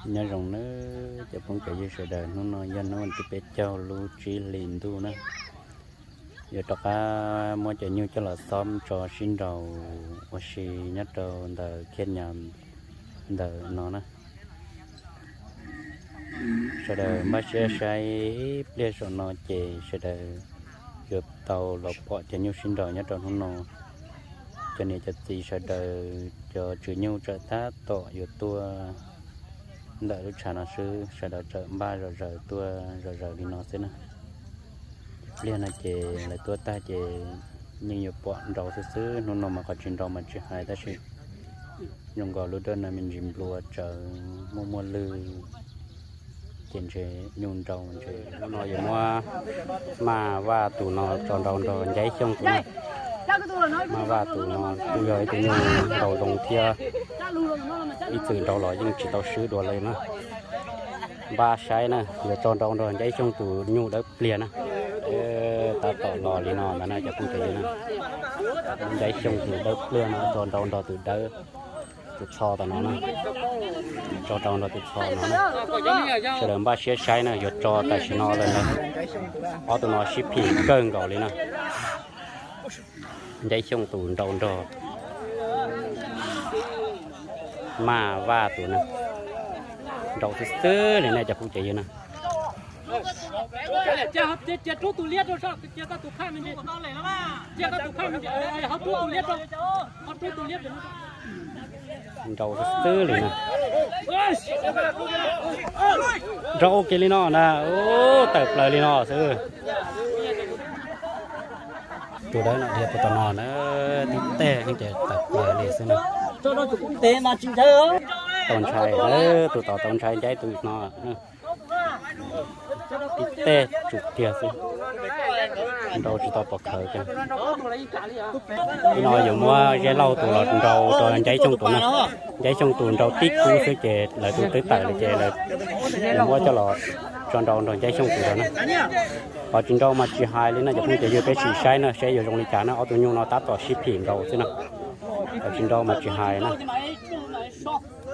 Nyob zoo nawb cov phooj cov ywg sawv daws, hnub no yog hnub tim peb caug lub tsib hlis ntuj na. Yuav rov qab muab cov nyuj coj los xob tso sib nraus ua si nyob rau ntawm Khiaj Nyas ntawm no na. Sawv daws npaj siab saib ib pliag saum no ces sawv daws yuav tau los pom cov nyuj sib nraus nyob rau hnub no. Cov niam cov txiv sawv daws cov tswv nyuj tseem tab tom yuav tuaj ntawm lub tshav no xwb, sawv daws tseem npaj zom zaws tuaj zom zaws li no xwb na. Ib pliag no ces lawv tuaj tag ces yeej yuav pom nraus xwb xwb, hnub no mas qhov tsis nraus mas tsis hais tab sis zoo nkaus lub dawj no me ntsis nplua tsawv muaj muaj lwj ces ntshe nyuj nraus ntshe. Hnub no yuav muab Maj Vaj tus no tso nraus nrog Ncaib Xyooj tus na. Maj Vaj tus no kuj yog ib tug nyuj nraus zoo thiab, ib txwm nraus los yeej tsis tau swb dua li na. Npaj saib na, yuav tso nraus nrog Ncaib Xyooj tus nyuj dawb pliag na. Tab tom los li no ntag na cov phooj cov ywg na. Ncaib Xyooj tus dawb pliag no tso nraus nrog tus dawb, tus txho tom no na. Tso nraus nrog tus txho no na. Sawv daws npaj siab saib na, yuav tso tam sim no lawm ntag. Ob tug no sib phim kawg nkaus li na. Ncaib Xyooj tus nraus nrog Maj Vaj tus na, nraus xwb xwb li na cov phooj cov ywg na. Nraus xwb xwb li na. Nraus kiag li no na, tawm plaws li no xwb. Tus dawb no dhia puag tom no na, tib teg ces tawm plaws li xwb na. Tau ntshai, tus tod tau ntshai Ncaib tus no. Tib teg tsum kiag xwb, nraus tsis tau pov khawv kiag. Ib no yuav muab Zeb Lauj tus los nraus rau Ncaib Xyooj tus na. Ncaib Xyooj tus nraus tib kub xwb ces lawv tus twb tawm li ces lawv yuav muab coj los tso nraus nrog Ncaib Xyooj tus na. Qhov tsis nraus mas tsis hais li na cov phooj cov ywg, peb sim saib na seb yuav zoo li cas na, ob tug nyuj no tab tom sib phim nraus xwb na. Qhov tsis nraus mas tsis hais na.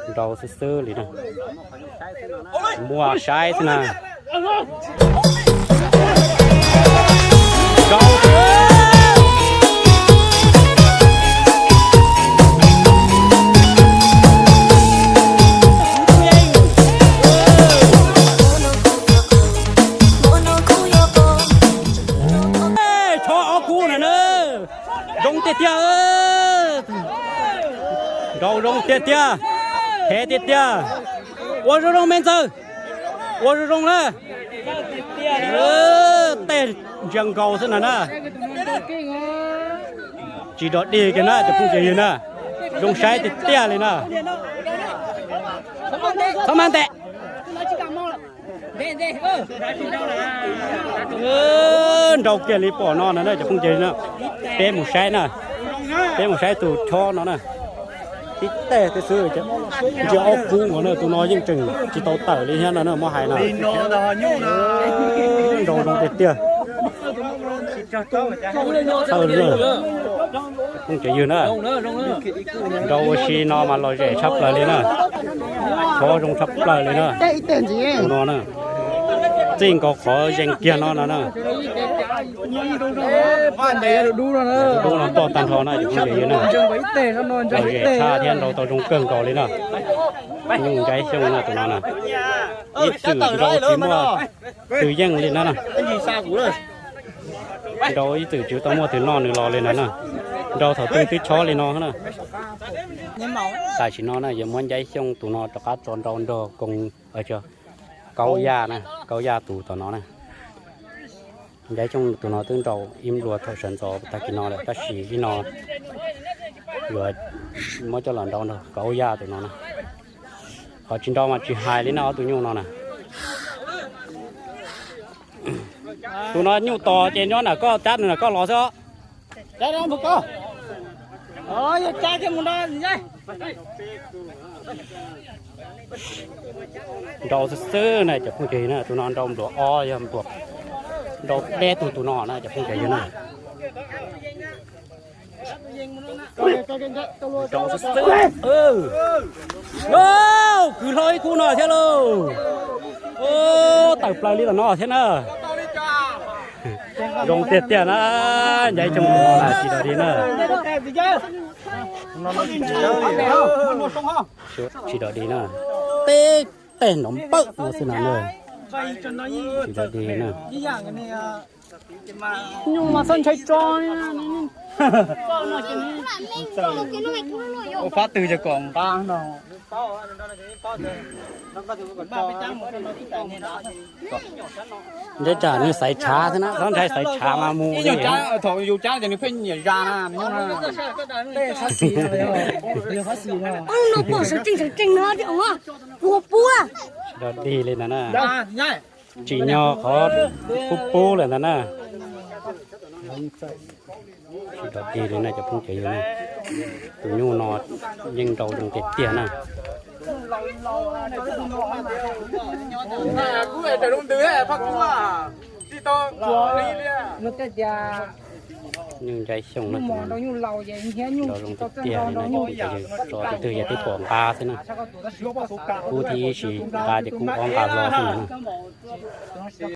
Nraus xwb xwb li na. Muaj saib xwb na. Nraus xwb. Tsho ob kub na na. Zoo tiag tiag. Nraus zoo tiag tiag. Hev tiag tiag. Ua zoo zoo me ntxawg. Ua zoo zoo na. Tej ntsia nkaus xwb na na. Tsis dog dig kiag na cov phooj cov ywg na. Zoo saib tiag tiag li na. Txhob maj ntes. Nraus kiag li pom no na cov phooj cov ywg na. Peb mus saib na. Peb mus saib tus chob no na. Tib teg tib xwb. Ntsia ob kub no na, tus no yeej tseem tsis tau tawm li thiab no na, muab hais na. Nraus zoo tiag tiag. Txhawj li na. Phooj cov ywg na. Nraus ua si no mas lom zem tshaj plaws li na. Chob zoo tshaj plaws li na. Tus no na. Txij nkaus qhov zees kiag no no na. Dub no toj tag nrho na cov phooj cov ywg na. Lom zem tshaj thiab nraus tau zoo kawg nkaus li na. Nyuj Ncaib Xyooj no tus no na. Ib txwm nraus tsis muaj twg yeej li na na. Nraus ib txwm tsis tau muaj twg noj nws los li na na. Nraus thaum twg twb chob li no na. Tam sim no na yuav muab Ncaib Xyooj tus no rov qab tso nraus nrog Koob, Kaub Yaj na, Kaub Yaj tus tom no na. Ncaib Xyooj tus no twb nraus ib nplua thaum sawv ntxov tag kis no lawm tab sis ib no yuav muab coj los nraus nrog Kaub Yaj tus no na. Qhov tsis nraus mas tsis hais li na ob tug nyuj no na. Tus no nyuj tos ces nyob nram koj cab nws nram koj los xwb os. Nraus xwb xwb na cov phooj cov ywg na, tus no nraus nplua ob yog nplua, nraus peb tug tus no na cov phooj cov ywg na. Kwv hlo ib khub no thiab lauj. Tawm plaws li tom no thiab na. Zoo tiag tiag na. Ncav tsoom no tsis dog dig na. Tsis dog dig na. Teb tej nrov npawm no xwb na. Tsis dog dig na. Nyuj mas txhob ntshai tso. Ua fab twg ces kom nqa no. Ntshe tsam nws xaiv tshav xwb na, txhob ntshai xaiv tshav mas mus li. Thaum yus cab ces nws pheej nyiam zas na. Ub, no pom sawv tsees sawv tsees no tias ua puab. Tsis dog dig li ntag na. Tsim nyog qhov pub pub lawm ntag na. Tsis dog dig li na cov phooj ywg na. Tus nyuj no yeej nrau zoo tiag tiag na. Yeej ncaib xyoo na. Nrau zoo tiag tiag li na cov phooj ywg, tso tus twg yog twb pom nqa xwb na. Kub thib ib sis nqa ces kub ob nqa hlo xwb na.